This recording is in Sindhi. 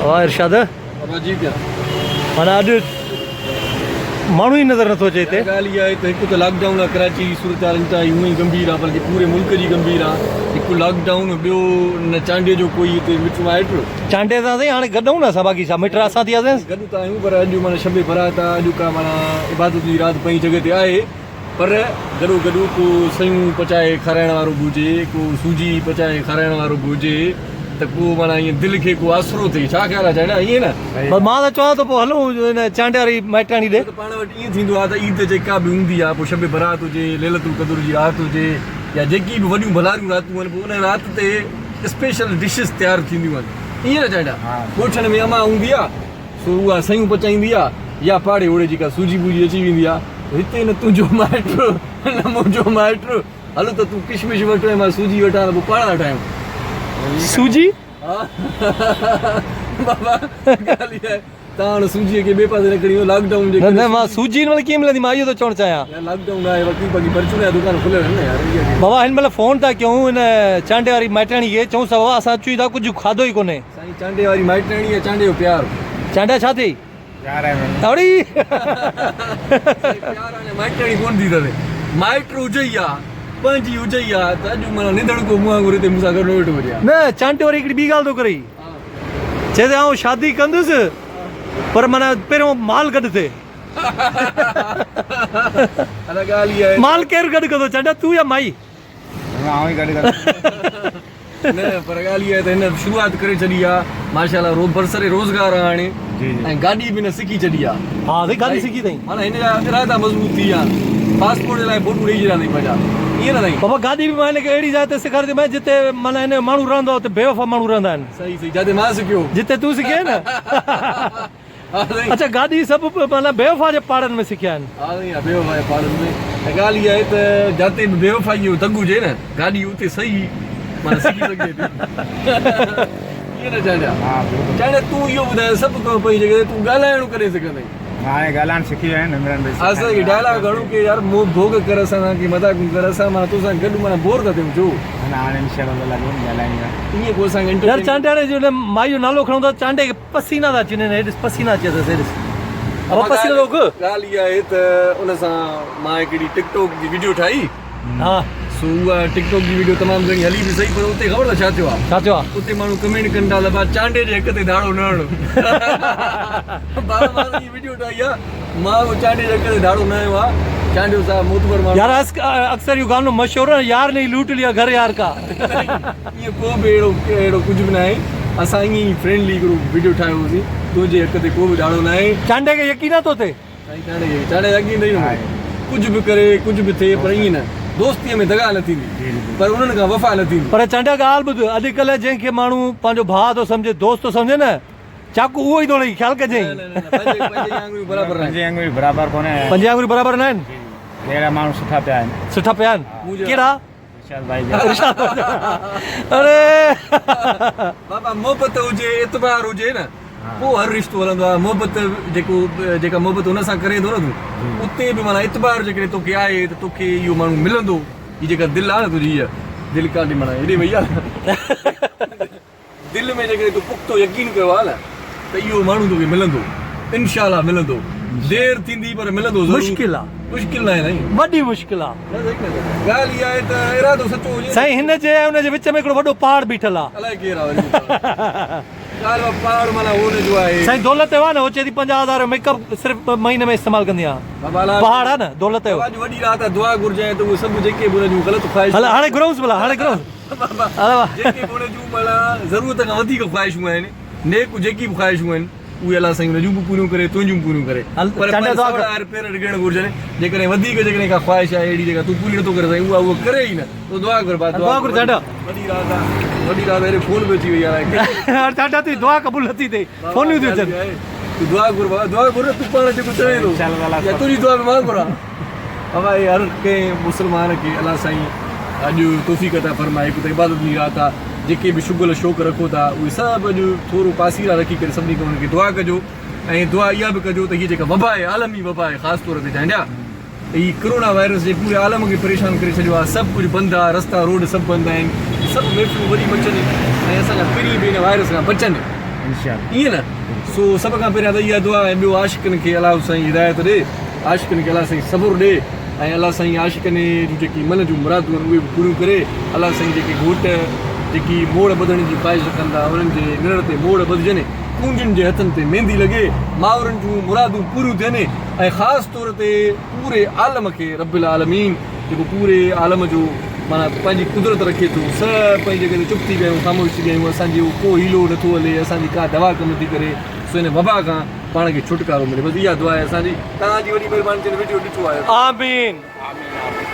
واھ ارشاد. بابا جي پيا. معنيٰ اڄ ماڻهو ئي نظر نٿو اچي هتي. ڳالهه اها آهي ته هڪ ته لاڪ ڊائون آهي ڪراچي جي صورتحال انتهائي هونئن ئي گنڀير آهي بلڪه پوري ملڪ جي گنڀير آهي هڪ لاڪ ڊائون ٻيو نه چانڊيي جو ڪوئي هتي مٽ مائٽ. چانڊيي سان سائين هاڻي گڏ آهيون نه اسان باقي ڇا مٽ اسان ٿي وياسين. گڏ ته آهيون پر اڄ معنيٰ شب برات آهي اڄ ڪا معنيٰ عبادت جي رات پنهنجي جڳهه تي آهي. پر گڏو گڏ ڪو سيون پچائي کارائڻ وارو به هجي، ڪو سوجي پچائي کارائڻ وارو به هجي ته ڪو معنيٰ ائين دل کي ڪو آسرو ٿئي. ڇا خيال آهي چانڊيا ائين نه؟ بس مان ته چوان ٿو پوء هلون هن چانڊيا واري مائٽاڻي ڏي. ڇو ته پاڻ وٽ ائين ٿيندو آهي ته عيد جيڪا به هوندي آهي پوء شب برات هجي، ليلة القدر جي رات هجي يا جيڪي به وڏيون ڀلاريون راتون آهن پوء ان رات تي اسپيشل ڊشز تيار ٿينديون آهن. ائين نه چانڊيا؟ ڳوٺن ۾ امان هوندي آهي سو اها سيون پچائيندي آ يا پاڙي اوڙي جي ڪا سوجي بوجي اچي ويندي آ. هتي نه تنهنجو مائٽ نه منهنجو مائٽ، هل ته تون ڪشمش وٺ ۽ مان سوجي وٺان ته پوء پاڻ ٿا ٺاهيون. سوجي؟ ها بابا ڳالهه اها آهي توهان هاڻ سوجيء کي ٻئي پاسي نه کڻي وڃو لاڪ ڊائون جي نه ڪري نه مان سوجي هن مهل ڪيئن ملندي مان اهو ٿو چوڻ چاهيان. يار لاڪ ڊائون آهي باقي باقي پرچون جا دڪان کليل آهن نه يار اها ڪهڙي. بابا هن مهل فون ٿا ڪيون هن چانڊيي واري مائٽياڻي کي چئونس ته بابا اسان اچون ئي ٿا ڪجهه کاڌو ئي ڪونهي. سائين چانڊيي واري مائٽياڻي يا چانڊيي جو پيار. چانڊيا ڇا ٿئي؟ پيار آهي معني. اڙي. سائين پيار آهي مائٽياڻي ڪون ٿي سگهي. مائٽ هجئي ها پنهنجي هجئي ها ته اڄ معنيٰ نڌڻڪو مون وانگر هتي مون سان گڏ نه ويٺو هجي ها. نه چانڊيو وري هڪڙي ٻي ڳالهه ٿو ڪرئي. چئي ته آئون شادي ڪندس پر معنيٰ پهريون مال گڏ ٿئي. ادا ڳالهه اها آهي. مال ڪير گڏ ڪندو چانڊيا تون يا مائي؟ آئون ئي گڏ ڪندس. نه پر ڳالهه اها آهي ته هن شروعات ڪري ڇڏي آهي ماشاء الله رو برسر روزگار آهي هاڻي ۽ گاڏي به هن سکي ڇڏي آهي. ها سائين گاڏي سکي اٿئي. معنيٰ هن جا ارادا مضبوط ٿي ويا آهن پاسپورٽ جي لاء فوٽو ڏئي ڇڏيا اٿئي پنهنجا ائين نه سائين. بابا گاڏي به مان هن کي اهڙي جاء تي سيکاري ٿي مان جتي معنيٰ هن جو ماڻهو رهندو آهي اتي بيوفا ماڻهو رهندا آهن. صحيح صحيح جاتي مان سکيو. جتي تون سکيو آهين نه. اڇا گاڏي سڀ معنيٰ بيوفا جي پاڙن ۾ سکيا آهن. ها سائين ها بيوفا جي پاڙن ۾ ۽ ڳالهه اها آهي ته جاتي به بيوفائي جو دڳ هجي نه گاڏي اتي صحيح معنيٰ سکي سگهجي ٿي. ائين نه چانڊيا. چانڊيا تون اهو ٻڌاء سڀ ڪم پنهنجي جڳهه تي تون ڳالهائڻ ڪڏهن سکندين؟ هاڻي ڳالهائڻ سکي ويا آهن عمران ڀائي. اسان کي ڊائلاگ هڻو ڪي يار مون ڀوڳ ڪر اسان سان ڪي مذاقون ڪر اسان معنيٰ توسان گڏ معنيٰ بور ٿا ٿيون ڇو؟ نه هاڻي انشاء الله تعاليٰ ڳالهائيندا. ائين ڪو اسان کي يار انٽرٽين. چانڊياڻي جو مائي جو نالو کڻون ٿا چانڊيي کي پسينا ٿا اچن هي ڏس پسينا اچي اٿس هي ڏس ابا پسينو روڪ. ڳالهه اها آهي ته ان سان مان هڪڙي ٽڪ ٽوڪ جي وڊيو ٺاهي ها سو اها ٽڪ ٽوڪ جي وڊيو تمام گهڻي هلي به سهي پر اتي خبر اٿئي ڇا ٿيو آهي ڇا ٿيو آهي اتي ماڻهو ڪمينٽ ڪن ٿا ته ڀا چانڊيي جي حق تي ڌاڙو نه هڻ ڀا مان هي وڊيو ٺاهي آهي مان به چانڊيي جي حق تي ڌاڙو نه هنيو آهي چانڊيو صاحب معتبر ماڻهو يار اڪثر اهو گانو مشهور آهي يار ني لوٽ ليا گهر يار ڪا. ائين ڪو به اهڙو اهڙو ڪجهه به ناهي اسان ائين ئي فرينڊلي هڪڙو وڊيو ٺاهيو هوسين تنهنجي حق تي ڪو به ڌاڙو ناهي. چانڊيي کي يقين آ تو تي. سائين چانڊيي کي چانڊيي يقين اٿئي نه مون تي ڪجهه به ڪري ڪجهه به ٿئي پر ائين نه دوستي ۾ دغا نه ٿيندي پر انهن کان وفا نه ٿيندي. پر چانڊيا ڳالهه ٻڌ اڄڪلهه جنهن کي ماڻهو پنهنجو ڀاء ٿو سمجهي دوست ٿو سمجهي نه چاقو اهو ئي ٿو هڻي خيال ڪجئين. نه نه نه پنهنجي پنهنجي آڱريون برابر ناهن. پنجين آڱريون برابر ڪونهي. پنجين آڱريون برابر ناهن. ڪهڙا ماڻهو سٺا پيا آهن. سٺا پيا آهن ڪهڙا. ارشاد ڀائي جا. ارشاد ڀائي جا. اڙي. بابا محبت هجي اعتبار هجي نه پوء هر رشتو هلندو آهي محبت جيڪو جيڪا محبت هن سان ڪرين ٿو نه تون اتي به معنيٰ اعتبار جيڪڏهن توکي آهي ته توکي اهو ماڻهو ملندو هي جيڪا دل آهي نه تنهنجي هيء دل ڪاڏي معنيٰ هيڏي وئي آهي نه. دل ۾ جيڪڏهن تو پختو يقين ڪيو آهي نه ته اهو ماڻهو توکي ملندو انشاء الله ملندو دير ٿيندي پر ملندو ضرور. مشڪل آ. مشڪل ناهي سائين. وڏي مشڪل آ. نه سائين نه ڳالهه اها آهي ته ارادو سچو هجي. سائين هن جي ۽ ان جي وچ ۾ هڪڙو وڏو پهاڙ بيٺل آ. الائي ڪير آ وري اهو پهاڙ. ڳالهه اها پهاڙ معنيٰ هو نه جو آهي. سائين دولت جو آ نه هو چئي ٿي 50 هزار جو ميڪ اپ صرف مهيني ۾ استعمال ڪندي آهيان. پهاڙ آ نه دولت جو. بابا اڄ وڏي رات آ دعا گهرجانء ته اهي سڀ جيڪي به ان جون غلط خواهشون. هل هاڻي گهرئونس ڀلا هاڻي گهرئونس. جيڪي به ان جون معنيٰ ضرورت کان وڌيڪ خواهشون آهن، نيڪ جيڪي به خواهشون آهن، اهي الله سائين ان جون به پوريون ڪري، تنهنجون به پوريون ڪري. پر پنهنجي سوڙ آهر پير ڊگهڻ گهرجن. جيڪڏهن وڌيڪ جيڪڏهن ڪا خواهش آهي اهڙي جيڪا تون پوري نٿو ڪري سگهين، اها اهو ڪري ئي نه. تون دعا گهر ڀاء، دعا گهر. وڏي رات آ، وڏي رات آ، هيڏي فون به اچي وئي آهي. چانڊيا تنهنجي دعا قبول نٿي ٿئي، فونيون ٿيون اچن. تون دعا گهر ڀاء، دعا گهر نه، تون پاڻ جيڪو چوين ٿو، يا تنهنجي دعا به مان گهران. بابا اي هر ڪنهن مسلمان کي الله سائين اڄ توفيق عطا فرمائي هڪ ته عبادت جي رات آ جيڪي به شغل شوق رکو ٿا اهي سڀ اڄ ٿورو پاسيرا رکي ڪري سڀني کان انهن کي دعا ڪجو ۽ دعا اها به ڪجو ته هي جيڪا وبا آهي عالمي وبا آهي خاص طور تي جانڊيا هي ڪرونا وائرس جي پوري عالم کي پريشان ڪري ڇڏيو آ سڀ ڪجهه بند آ رستا روڊ سڀ بند آهن سڀ محفلون وري مچن ۽ اسان جا پرين به هن وائرس کان بچن. ائين نه؟ سو سڀ کان پهريان ته اها دعا ۽ ٻيو عاشقن کي الله سائين هدايت ڏي، عاشقن کي الله سائين صبر ڏي ۽ الله سائين عاشقن جون جيڪي من جون مرادون آهن اهي به پوريون ڪري. الله سائين جيڪي گهوٽ جيڪي موڙ ٻڌڻ جي خواهش رکن ٿا انهن جي نرڙ تي موڙ ٻڌجن، ڪونجن جي هٿن تي ميندي لڳي، مائرن جون مرادون پوريون ٿين ۽ خاص طور تي پوري عالم کي رب العالمين جيڪو پوري عالم جو معنيٰ پنهنجي قدرت رکي ٿو سڀ پنهنجي جڳهه تي چپ ٿي ويا آهيون خاموش ٿي ويا آهيون اسان جو ڪو حيلو نٿو هلي اسان جي ڪا دوا ڪم نٿي ڪري سو هن وبا کان پاڻ کي ڇوٽڪارو ملي بس اها دعا آهي اسان جي توهان جي وڏي مهرباني جن وڊيو ڏٺو آهي. آمين. آمين آمين.